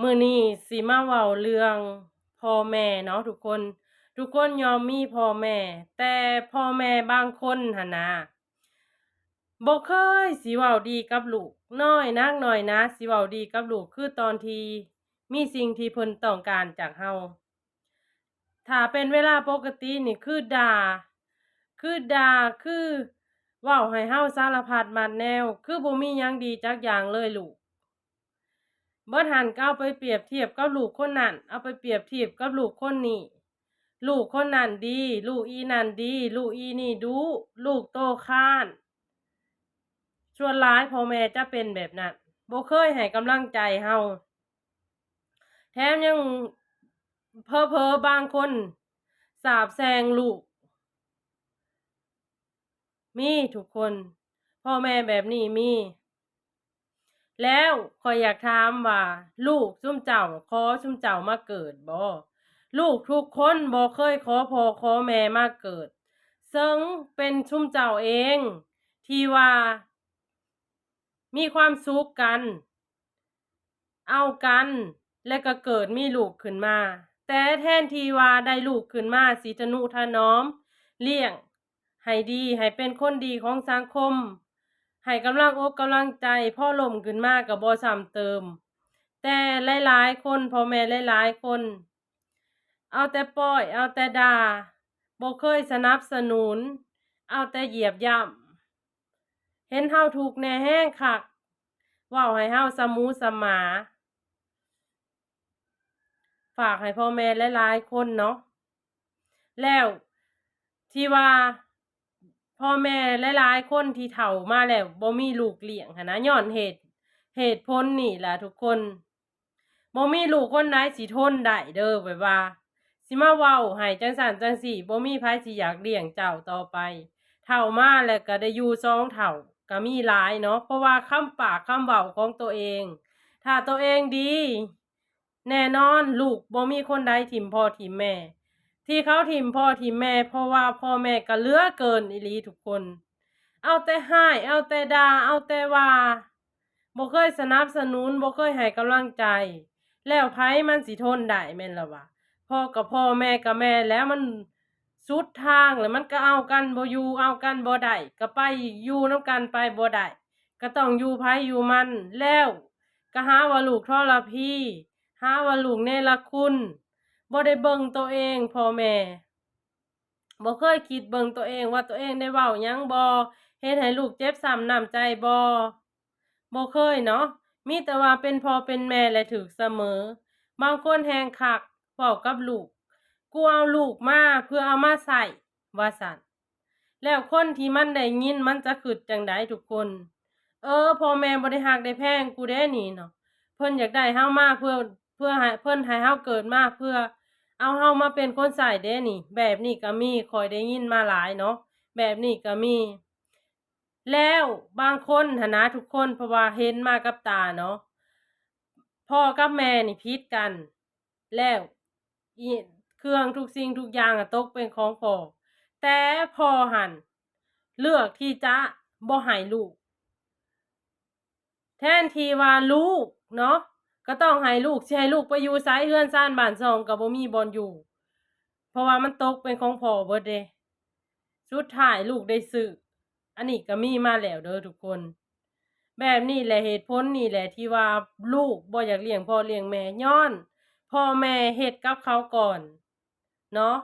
ມື້ນີ້ຊິມາເວົ້າເລື່ອງພໍ່ແມ່ເນາະທຸກຄົນ. ທຸກຄົນຍ່ອມມີພໍ່ແມ່, ແຕ່ພໍ່ແມ່ບາງຄົນຫັ້ນນະ ບໍ່ເຄີຍຊິເວົ້າດີກັບລູກ, ນ້ອຍນັກນ້ອຍໜາຊິເວົ້າດີກັບລູກ ຄືຕອນທີ່ມີສິ່ງທີ່ເພິ່ນຕ້ອງການຈາກເຮົາ. ຖ້າເປັນເວລາປົກກະຕິນີ້ຄືດ່າ, ຄືດ່າ, ຄືເວົ້າໃຫ້ເຮົາສາລະພັດມັດແນວ, ຄືບໍ່ມີຫຍັງດີຈັກຢ່າງເລີຍລູກ. ເບິດຫັ້ນກໍເອົາໄປປຽບທຽບກັບລູກຄົນນັ້ນ, ເອົາໄປປຽບທຽບກັບລູກຄົນນີ້, ລູກຄົນນັ້ນດີ, ລູກອີນັ້ນດີ, ລູກອີນີ້ດຸ, ລູກໂຕຄ້ານ. ສ່ວນຫຼາຍພໍ່ແມ່ຈະເປັນແບບນັ້ນ, ບໍ່ເຄີຍໃຫ້ກຳລັງໃຈເຮົາ, ແຖມຍັງເຜີໆບາງຄົນສາບແຊ່ງລູກ. ມີທຸກຄົນ, ພໍ່ແມ່ແບບນີ້ມີ. ແລ້ວຂ້ອຍຢາກຖາມວ່າ ລູກຊຸມເຈົ້າຂໍຊຸມເຈົ້າມາເກີດບໍ່? ລູກທຸກຄົນບໍ່ເຄີຍຂໍພໍ່ຂໍແມ່ມາເກີດ, ເຊິ່ງເປັນຊຸມເຈົ້າເອງທີ່ວ່າມີຄວາມສຸກກັນ, ເອົາກັນ ແລະກໍເກີດມີລູກຂຶ້ນມາ. ແຕ່ແທນທີ່ວ່າໄດ້ລູກຂຶ້ນມາຊິທະນຸຖະໜອມ, ລ້ຽງໃຫ້ດີ, ໃຫ້ເປັນຄົນດີຂອງສັງຄົມ, ໃຫ້ກຳລັງອົກກຳລັງໃຈ, ພໍລົ້ມຂຶ້ນມາກໍບໍ່ຊ້ຳເຕີມ. ແຕ່ຫຼາຍໆຄົນ, ພໍ່ແມ່ຫຼາຍໆຄົນ ເອົາແຕ່ປ້ອຍ, ເອົາແຕ່ດ່າ, ບໍ່ເຄີຍສະໜັບສະໜູນ, ເອົາແຕ່ຢຽບຢ່ຳ. ເຫັນເຮົາທຸກແນ່ແຮງຄັກ, ເວົ້າໃຫ້ເຮົາສະໝູສະໝາ. ຝາກໃຫ້ພໍ່ແມ່ຫຼາຍໆຄົນເນາະ. ແລ້ວທີ່ວ່າພໍ່ແມ່ຫຼາຍໆຄົນທີ່ເຖົ້າມາແລ້ວບໍ່ມີລູກລ້ຽງຫັ້ນນະ, ຍ້ອນເຫດ, ເຫດຜົນນີ້ລະທຸກຄົນ. ບໍ່ມີລູກຄົນໃດຊິທົນໄດ້ເດີ, ແບບວ່າຊິມາເວົ້າໃຫ້ຈັ່ງຊັ້ນຈັ່ງຊີ້, ບໍ່ມີໃຜຊິຢາກລ້ຽງເຈົ້າຕໍ່ໄປ. ເຖົ້າມາແລ້ວກໍໄດ້ຢູ່ສອງເຖົ້າກໍມີຫຼາຍເນາະ, ເພາະວ່າຄຳປາກຄຳເວົ້າຂອງໂຕເອງ, ຖ້າໂຕເອງດີ ແນ່ນອນລູກບໍ່ມີຄົນໃດຖິ້ມພໍ່ຖິ້ມແມ່. ທີ່ເຂົາຖິ້ມພໍ່ຖິ້ມແມ່ ເພາະວ່າພໍ່ແມ່ກໍເຫຼືອເກີນອີ່ຫຼີທຸກຄົນ. ເອົາແຕ່ຮ້າຍ, ເອົາແຕ່ດ່າ, ເອົາແຕ່ວ່າ, ບໍ່ເຄີຍສະໜັບສະໜູນ, ບໍ່ເຄີຍໃຫ້ກຳລັງໃຈ. ແລ້ວໃຜມັນຊິທົນໄດ້ແມ່ນລະວະ? ພໍ່ກໍພໍ່, ແມ່ກໍແມ່, ແລ້ວມັນສຸດທາງແລ້ວ, ມັນກໍເອົາກັນບໍ່ຢູ່, ເອົາກັນບໍ່ໄດ້, ກໍໄປຢູ່ນຳກັນໄປບໍ່ໄດ້, ກໍຕ້ອງຢູ່ໃຜຢູ່ມັນ. ແລ້ວກໍຫາວ່າລູກທໍລະພີ, ຫາວ່າລູກເນລະຄຸນ, ບໍ່ໄດ້ເບິ່ງໂຕເອງ, ພໍ່ແມ່ ບໍ່ເຄີຍຄິດເບິ່ງໂຕເອງວ່າໂຕເອງໄດ້ເວົ້າຫຍັງບໍ່, ເຮັດໃຫ້ລູກເຈັບຊ້ຳນ້ຳໃຈບໍ່? ບໍ່ເຄີຍເນາະ, ມີແຕ່ວ່າເປັນພໍ່ເປັນແມ່ແລະຖືກສະເໝີ. ບາງຄົນແຮງຄັກເວົ້າກັບລູກ, ກູເອົາລູກມາເພື່ອເອົາມາໃຊ້ ວ່າຊັ້ນ. ແລ້ວຄົນທີ່ມັນໄດ້ຍິນມັນຈະຄິດຈັ່ງໃດທຸກຄົນ? ເອີ ພໍ່ແມ່ບໍ່ໄດ້ຮັກໄດ້ແພງກູເດ້ນີ້ເນາະ, ເພິ່ນຢາກໄດ້ເຮົາມາເພື່ອ, ເພື່ອໃຫ້, ເພິ່ນໃຫ້ເຮົາເກີດມາເພື່ອເອົາເຮົາມາເປັນຄົນໃຊ້ເດ້ນີ້. ແບບນີ້ກໍມີ, ຂ້ອຍໄດ້ຍິນມາຫຼາຍເນາະ, ແບບນີ້ກໍມີ. ແລ້ວບາງຄົນຫັ້ນນະທຸກຄົນ, ເພາະວ່າເຫັນມາກັບຕາເນາະ, ພໍ່ກັບແມ່ນີ້ຜິດກັນ ແລ້ວ ອີ ເຄື່ອງທຸກສິ່ງທຸກຢ່າງອະຕົກເປັນຂອງພໍ່, ແຕ່ພໍ່ຫັ້ນເລືອກທີ່ຈະບໍ່ໃຫ້ລູກ. ແທນທີ່ວ່າລູກເນາະ ກໍຕ້ອງໃຫ້ລູກ, ຊິໃຫ້ລູກໄປຢູ່ໃສ? ເຮືອນຊານບ້ານຊ່ອງກໍບໍ່ມີບ່ອນຢູ່, ເພາະວ່າມັນຕົກເປັນຂອງພໍ່ເບິດເດ້. ສຸດທ້າຍລູກໄດ້ຊື້. ອັນນີ້ກໍມີມາແລ້ວເດີທຸກຄົນ. ແບບນີ້ແຫຼະ, ເຫດຜົນນີ້ແຫຼະທີ່ວ່າລູກບໍ່ຢາກລ້ຽງພໍ່ລ້ຽງແມ່, ຍ້ອນພໍ່ແມ່ເຮັດກັບເຂົາກ່ອນເນາະ.